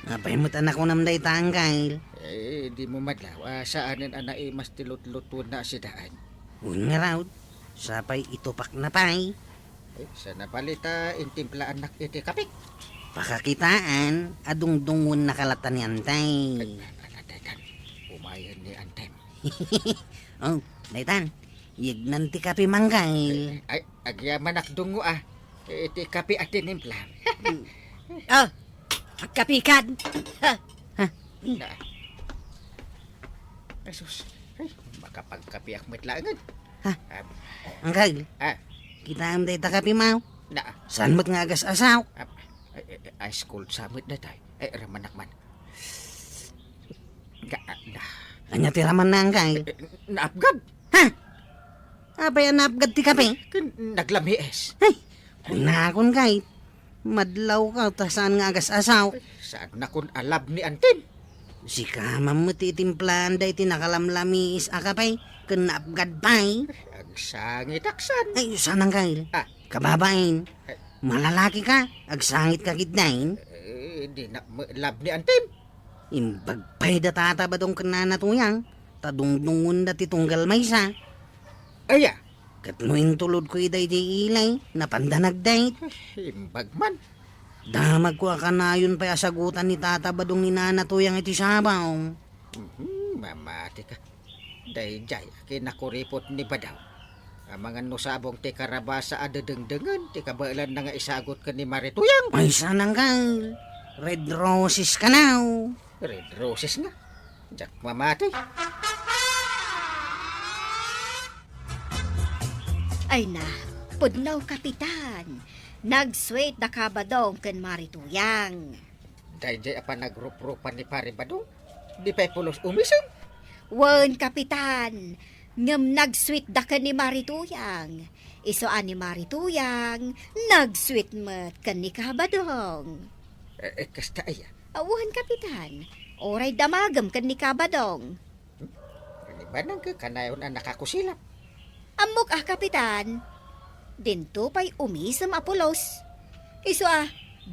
Apay met a nakunam dayta, Angkel? Eh, dimo madlaw a saanen a naimas ti lutlutuenna a sidaen. Wen ngarud, sapay itupakna pay. Eh, sa nabalita, intimplaannak iti kape. Pakakitaan a dungdungwennaka latta ni Antay. Ay, ala, daytan. Umayen ni Antim. Oh, daytan. Yegnan ti kape, Angkel. Ay, agyamanak dungngo, ah. Iti kape a tinimplam. Ah, agkapikan. Ha? Ha? Na. Ay, sus. Ay, makapagkapeak met laengen. Ha? Ah. Angkel. Ah. Kitaem dayta kape, maw? Na. Saan met nga agas-asaw? Ah, ay, ay, ay, ice cold sa met dayta. Ay, ramanak man. Ga-, da. Ania ti ramanna, Angkel? Eh, eh, naapgad. Ha? Apay a naapgad ti kape? Ken naglamiis. Ay, kunakon kay, madlawka ta saan nga agas-asaw. Saannakon a love ni Antim. Sika man met ti itimplaanda iti nakalamlamiis a kape, ken naapgad pay. Agsangitak san. Ay, saan, Angkel? Ah. Kababain, ay, malalakika, agsangitka ketdin? Eh, dinak met love ni Antim. Imbag pay da tata Badong ken nana Tuyang, ta dungdungwenda ti tunggal maysa. Aya, ket no intulodko daydiay ilay, napanda nagdayt. Imbag man. Damagko a kanayon pay a sagutan ni Tata Badong ni Nana Tuyang iti sabong. Mhm, mamatika. Daydiay a kinakuripot ni Badong. Amangan no sabong ti karabasa a dedengdengen ti kabaelanna nga isagut ken ni Mari Tuyang. Ay, saan nga Red Roses kanaw. Red Roses nga. Diak mamati. Ay na, pudno, Kapitan. Nag-sweet da ka Badong ken Mari Tuyang. Daydiay a panagruprupan ni Pari Badong, di pay pulos umisem? Wen, Kapitan, ngem nag-sweet da ken ni Mari Tuyang. Isu a ni Mari Tuyang, nag-sweet met ken ni Kabadong. Eh, eh, kasta aya? Awan, Kapitan. Uray damagem ken ni Kabadong. Ni Badong kanayon a nakakusilap. Ammok a, Kapitan. Dinto pay umisem a pulos. Isu a,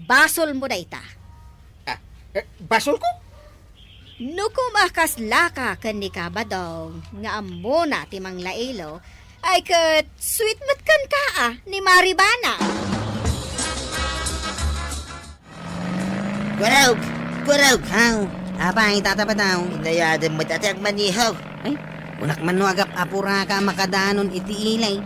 basolmo dayta. Ah, eh, basolko? No kumakasla ka ken ni Kabadong nga ammona ti manglailo, ay ket sweet met kenka a ni Maribana. Kurog! Kurog! Haw, apay, Tata Badong? Inayadem met a ti agmanihaw. Ay, kunak man no agap-apuraka a makadanon iti ilay.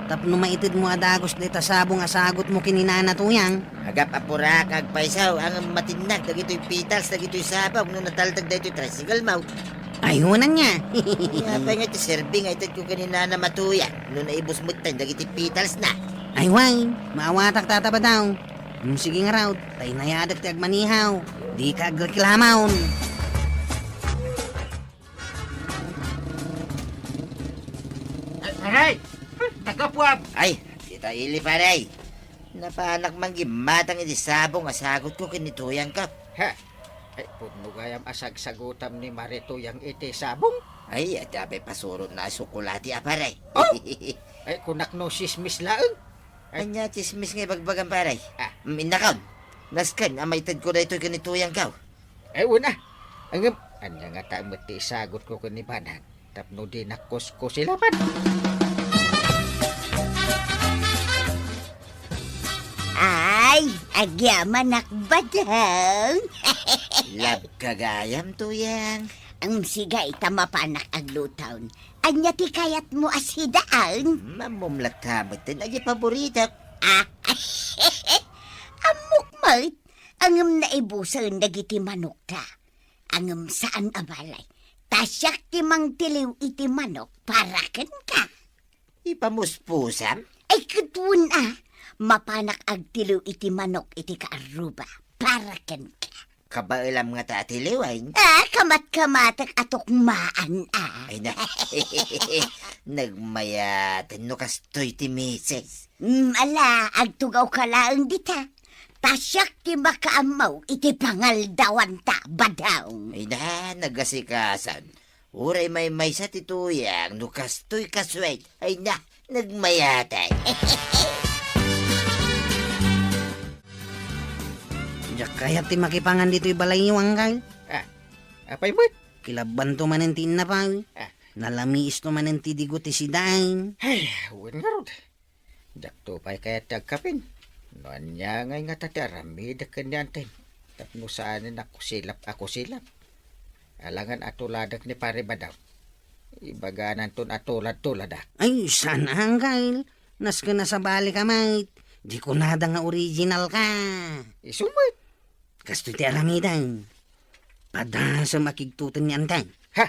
Tapno maitedmo a dagus dayta sabong a sagutmo ken ni Nana Tuyang. Agap-apuraka agpayso, ngem matinnag dagitoy petals dagitoy sabong no nataltag daytoy tricycle mo. Ay, hunan niya. Apay nga ti serbi nga itedko ken ni Nana Matuyang no naibus metten dagiti petals na. Ay, way, maawatak, Tata Badong. Hmm, sige ngarud, ta inayadek ti agmanihaw. Dika agreklamaon. Ay, pare! Nagapuam! Ay, dita ili, pare. Napanak man gimmatang iti sabong a sagutko ken ni Tuyangko. Ha? Ay, pudno gayam a sagsagutam ni Mari Tuyang iti sabong? Ay, iti apay pasurotna a tsokolate a, pare. Oh! Ay, kunak no sismis laeng. Ay. Ania a tsismis nga ibagbagam, pare? Ah. Mm, innakon. Nasken a maitedko daytoy ken ni Tuyangko. Ay, una. Ngem, ania ngata met ti isagutko ken ni Badong tapno dinak kuskusilapan? Ay, agyamanak, Badong. Labka gayam, Tuyang. Ang siga ita mapanak agluton. Ania ti kayatmo a sidaen? Mammumlat ka met, ania paboritok? Ah, ammok met, ngem naibusen dagiti manokka. Ngem saan a balay, ta siak ti mangtiliw iti manok para kenka. Ipamuspusam? Ay, ket wen a, mapanak agtiliw iti manok iti kaarruba para kenka. Kabaelam ngata a tiliwen? Ah, kamat-kamatek a tukmaan, ah. Ay na, nagmayaten no kastoy ti misis. Mm, ala, agtugawka laeng dita. Ta siak ti makaammo iti pangaldawanta, Badong. Ay na, nagasikasan. Uray maymaysa ti Tuyang no kastoy kaswet. Ay na, nagmayatay. Diak kayat ti makipangan ditoy balayyo, Anggal. Ah, apay met? Kilabbanto manen ti innapay. Ah. Nalamiisto manen ti digo ti sidaen. Ay, wen ngarud. Diakto pay kayat ti agkapin. No ania ngay ngata ti aramidek ken ni Anten tapno saanen a kusilap a kusilap. Alangan a tuladek ni Pare Badong. Ibagananton a tulad-tuladak. Ay, saan, Anggal. Nasken a sabali ka met. Di kunada nga original ka. Isu met. Kastoy ti aramidem. Padasem a kigtuten ni Anten. Ha?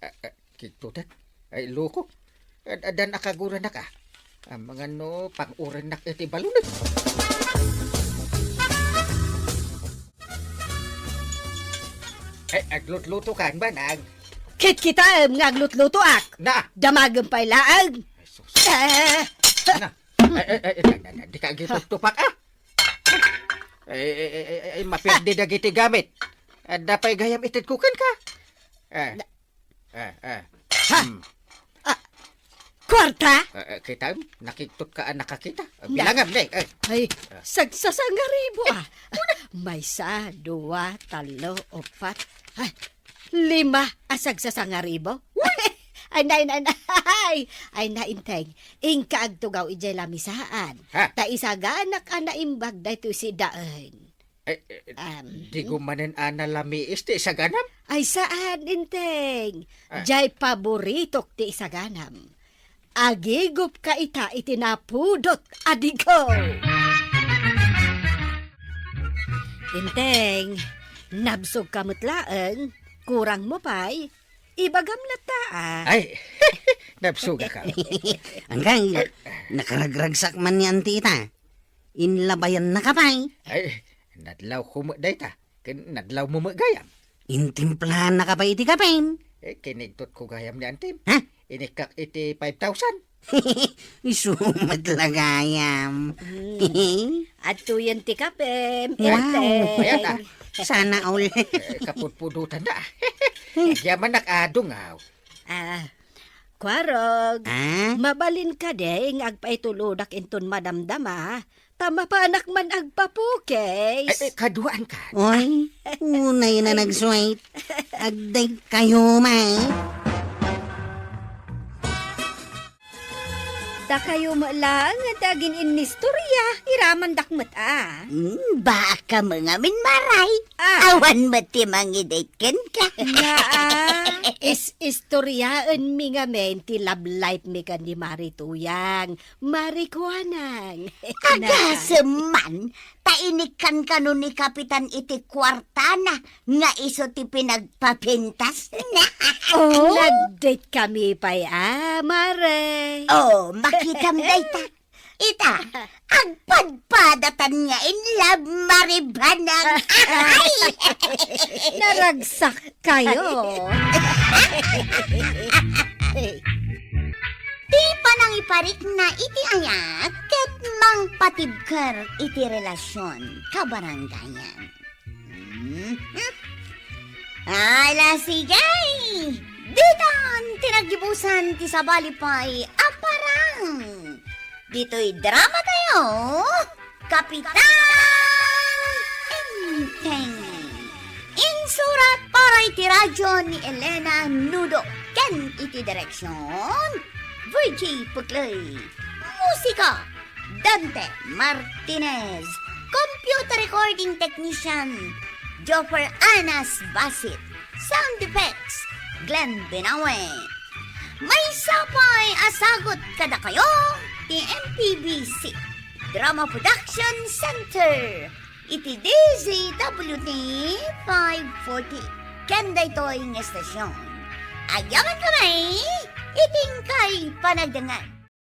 Ah, ah, kigtuten? Ay, loko. Ad-, addan a kaguranak, ah. Amangan no pang-urennak iti balunek. Ay, aglutluto ka, Banag. Kitkitaem nga aglutlutoak. Na! Damagem pay laeng. Ay, sus. Eh! Na. Ay, ay, ay, ay, na, na, na, di ka agituptupak, ah. Ay, ay, ay, ay, ay, mapirdi dagiti gamit. Adda pay gayam itedko kenka. Eh. Na- Eh, eh. Ha? Hmm. Ah, kwarta? Eh, eh, kitaem, nakigtot ka a nakakita. Eh, Na- bilangam, ne, eh. Ay, Ah. sagsasangaribo, ah. Maysa, dua, tallo, upat. Ay, lima a sagsasangaribo. Uy! Ay, nay, nay, nay. Ay, na, Inteng. Inka agtugaw idiay lamisaan. Ha? Ta isaganak a naimbag daytoy sidaen. Ay, eh, Am. Digo manen a nalamiis ti isaganam? Ay, saan, Inteng. Ah. Jay paboritok ti isaganam. Agigupka ita iti napudot a digo. Inteng, nabsogka met laeng, kurang mo pay, ibagam latta, a. Ay, nabsogak. Anggang, nakaragragsak man ni Auntie ita. Inlabayannaka pay. Ay, nadlawko met dayta. Ken nadlawmo met gayam. Intimplahannaka pay iti kapem. Eh, kinigtotko gayam ni Antim. Ha? Inikkak iti five thousand. Isu met la gayam. Hmm. Adtoyen ti kapem, Wow. Enteng. Ayan, ah. Sana all. Eh, kapudpudotanda. Agyamanak a dungaw. Ah, Kuarog, Ah? mabalin kadi nga agpaitulodak inton madamdama, ta mapanak man agpapukis. Ay, ay, kaduaan ka. Oy, unay na nagsuway. Agday kayo, may. Dakayo met laeng ti agin-innistorya, iramandak met a. Hmm, baka mangamin maray. Ah. Awan met ti mangidate kenka. Naa, is-, istoryaenmi ngamin ti love life mi ken ni Mari Tuyang, Mari Kuanang. Agasem man, ta inikkan kano ni Kapitan iti kuartana nga isu ti pinagpapintasna. Oh? Nag-date kami pay a, Mare. Oh, makitam dayta. Ita, agpadpadatan nga in love, Mari Banang. Ay! Naragsak kayo. Ti panangiparikna iti ayat ket mangpatibker iti relasion, kabarangayan. Mhm. Ala, sige! Ditan ti naggibusan ti sabali pay a parang. Ditoy drama tayo, Kapitan Enteng. Insurat para iti radyo ni Elena Nudo ken iti direksyon, Virgie Puclay. Musika, Dante Martinez. Computer recording technician, Joffer Anas Basit. Sound effects, Glenn Binawe. Maysa pay a sagut kadakayo ti M P B C Drama Production Center iti D Z W T five forty. Ken daytoy nga estasyon, agyaman kami iti inkay panagdengngeg.